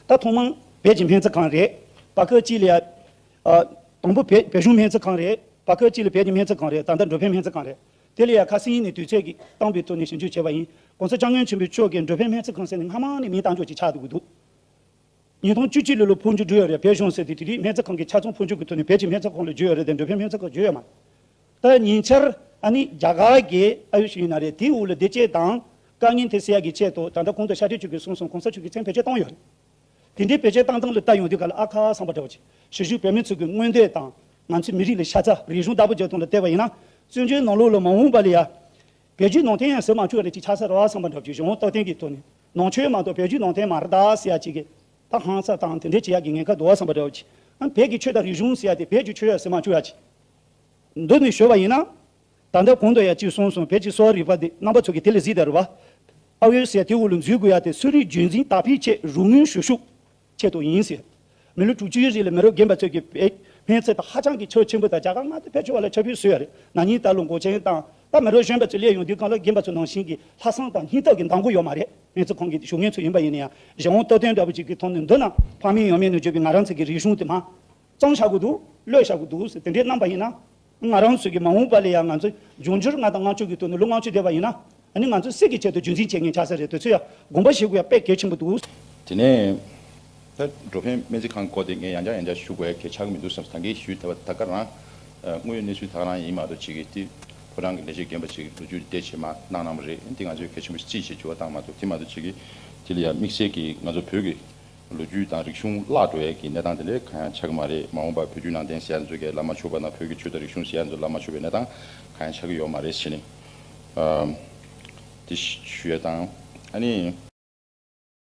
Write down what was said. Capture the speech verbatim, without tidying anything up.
ད་ཐོག་མར་བོད་ཀྱི་སྨན་རྩིས་ཁང་རེད། བར་སྐབས་གཅིག་ལ་ཡ། ཨ། དང་པོ་བོད་བོད་གཞུང་སྨན་རྩིས་ཁང་རེད། བར་སྐབས་གཅིག་ལ་བོད་ཀྱི་སྨན་རྩིས་ཁང་རེད། ད་ལྟ་འགྲོ་ཕན་སྨན་རྩིས་ཁང་རེད། དེ་ལ་ཡ་ཁ་སང་ཉིན་ནས་དུས་ཚོད་ཀྱིས་བཏང་པའི་ཐོག་ནས་ཞིབ་འཇུག་བྱས་པ་ཡིན། ༸གོང་ས་༸སྐྱབས་མགོན་ཆེན་པོ་མཆོག་གིས་འགྲོ་ཕན་སྨན་རྩིས་ཁང་ཟེར་ནས་སྔ་མ་ནས་མིང་བཏགས་འཇོག་ཅིག་ཆགས་འདུག་གི་འདུག་ཉིས་སྟོང་བཅུ་གཅིག་ལོ་ལ་འཕོ་འགྱུར་འགྲོ་ཡོད་རེད། བོད་གཞུང་ཟེར་དུས་དེ་དུས་སྨན་རྩིས་ཁང་གི་ཆ་ཚང་འཕོ་འགྱུར་གྱི་ཐོག་ནས་བོད་ཀྱི་སྨན་རྩིས་ཁང་ལ་བསྒྱུར་ཡོད་རེད་དེ་འགྲོ་ཕན་སྨན་རྩིས་ཁང་བསྒྱུར་ཡོད་མ་རེད། ད་ཉེ་ཆར་ཨ་ནི་རྒྱ་གར་གྱི་ཨ་ཡུ་ཤི་ཡིན་ན་རེད། དེའི་འོག་ལ་བདེ་སྐྱིད་དང་དཀའ་ངལ་དེ་སེལ་ཡག་གི་ཆེད་དུ་ད་ལྟ་གོང་དུ་ཤཱཀྱ་མཆོག་གིས་གསུངས་སོང་། ༸གོང་ས་མཆོག་གིས་མཚན་བེད་སྤྱོད་བཏང་ཡོད་རེད། དེ་འདྲའི་བེད་སྤྱོད་བཏང་སྟངས་ལ་ལྟ་ཡོང་དུས་ག་ལ་ཨ་ཁ་བསམ་པ་འདྲ་བོ་ཅིག་གཞིས་བཞུགས་བོད་མི་ཚོ་གི་མངོན་འདོད་དང་ང་ཚོའི་མི་རིགས་ལ་ཤ་ཚ་རིག་གཞུང་བདག་པོ་རྒྱག་སྟངས་ལ་བལྟས་པ་ཡིན་ན། བཙན་བྱོལ་ནང་ལོགས་ལ་མ་འོངས་པ་ལ་ཡ། བོད་བརྒྱུད་ནང་བསྟན་ཡང་ཟེར་མ་བཅུག་ཡ་ལ་ཅིག་ཆགས་ས་རེད་བསམ་པ་འདྲ་བོ་ཅིག་གཞུང་སྟོབས་ལྡན་གྱི་ཐོག་ནས་ནང་ཆོས་མ་གཏོགས་བོད་བརྒྱུད་ནང་བསྟན་མ་རེད་ད་ཟེར་ཡ་ཅིག་གི་ད་ཧང་སང་དང་དེ་འདྲའི་བྱེད་ཡག་གི་ཉེན་ཁ་འདུག་བསམ་པ་འདྲ་བོ་ཅིག་ཨ། བོད་ཀྱི་ཆོས་དང་རིག་གཞུང་ཟེར་ཡ་དེ་བོད་ཀྱི་ཆོས་ཡ་ཟེར་མ་བཅུག་ཡ་ཅིག་འདི་ནས་ཞུས་པ་ཡིན་ན། ད་ལྟ་གོང་དུ་ཡ་གཅིག་གསུངས་སོང་། བོད་ཀྱི་གསོ་བ་རིག་པ་འདི་རྣམ་པ་ཚོ་གིས་དེ་ལ་གཟིགས་དང་རེད་བ། ཨ་ཡོད་ཟེར་དེ་འོག་ལ་འཛུལ་དགོས་ཡ་དེ་གསོ་རིག་རྒྱུན་འཛིན་དར་སྤེལ་ཆེད་རོགས་དངུལ་ཞུ་ཤུགས་ཆེད་དུ་ཡིན་ཟེར། མི་ལོ་དྲུག་ཅུའི་རིང་ལ་མི་རབས་རྒན་པ་ཚོས་ཀྱི་བོད་སྨན་རྩིས་དང་ཧ་ཅང་གི་ཁྱོན་ཆེན་པོ་དང་རྒྱ་གར་མངའ་སྡེ་ཕལ་ཆེ་བ་ལ་ཁྱབ་སྤེལ་བཟོས་ཡ་རེད། ན་ནིང་ད་ལོ་འགོག་ཆེན་དང་ད་མི་རབས་གཞོན་པ་ཚོ་སླེབས་ཡོང་དུས་སྒང་ལ་རྒན་པ་ཚོ་ནང་བཞིན་གྱི་ལྷག་བསམ་དང་སྙིང་སྟོབས་ཀྱི་འདང་གི་ཡོད་མ་རེད། སྨན་རྩིས་ཁང་གི་བཞུགས་མཁན་ཚོ་ཡིན་པ་ཡིན་ན་ཡང་གཞན་དབང་སྟོབས་ལྡན་འདྲ་པོ་ཅིག་གི་ཐོག་ནས་འདི་ན་ཕ་མེས་ཡང་མེས་ནས་བརྗོད་པའི་ང་རང་ཚོ་གི་རིག་གཞུང་དེ་མ། གཙང་བཞག་དགོས་འདུག་གློད་བཞག་དགོས་འདུག་ཟེར་དེ་འདྲའི་གནང་པ་ཡིན་ན། ང་རང་ཚོ་གི་མ་འོངས་པ་ལ་ཡང་ང་ཚོ་འབྱུང་འགྱུར་ལྔ་དང་ལྔ་བཅུ་གི་དོན་དུ་ལོ་ལྔ་བཅུ་བསྡད་པ་ཡིན་ན། ཨ་ནི་ང་ཚོ་སྲིད་ཀྱི་ཆེད་དུ་རྒྱུན་འཛིན་བྱེད་མཁན་ཆགས་ས་རེད། དེ་ཚོ་ཡང་དགོངས་པ་བཞེས་དགོས་ཡ་དཔེ་གལ་ཆེན་པོ་འདུག་དེ་ནས་ད་འགྲོ་ཕན་སྨན་རྩིས་ཁང་སྐོར་དེ་ངས་ཡང་བསྐྱར་ཡང་བསྐྱར་ཞུ་དགོས་ཡ་གལ་ཆགས་ཀྱི་མི་འདུག་བསམ། ད་གིན་ཞུས་ཐལ་བ་ད་ག་རང་། ཨ། དངོས་ཡོད་གནས་ཚུལ་ད་ག་རང་ཡིན་མ་གཏོགས་ཅིག་གིས་དེ་ཕོ་བྲང་གི་ལས་བྱེད་རྒན་པ་ཅིག་གིས་ལོ་རྒྱུས་དེ་བྱས་མ་གནང་གནང་བ་རེད། དེ་ང་ཚོས་གལ་ཆེན་པོ་ཞིག་ཅིག་བྱས་འགྱུར་བ་བཏང་མ་གཏོགས་དེ་མ་གཏོགས་ཅིག་གིས་དེ་ལ་ཡང་དམིགས་བསལ་གྱིས་ང་ཚོ་བོད་ཀྱི་ལོ་རྒྱུས་དང་རིག་གཞུང་བརླག་འགྲོ་ཡས་ཀྱི་གནས་སྟངས་དེ་འདྲ་གང་ཡང་ཆགས་ཀྱི་མ་རེད། མ་འོངས་པར་བོད་བརྒྱུད་ནང་བསྟན་ཟེར་ཡ་ཚོ་གས་བླ་མ་ཆོས་པ་དང་བོད་ཀྱི་ཆོས་དང་རིག་གཞུང་ཟེར་ཡ་ཚོ་བླ་མ་ཆོས་པའི་གནས་སྟངས་གང་ཡང་ཆགས་ཀྱི་ཡོད་མ་རེད་ཟེར་ནས། ཨ། དེ་ཞུ་ཡས་དང་། ཨ་ནི་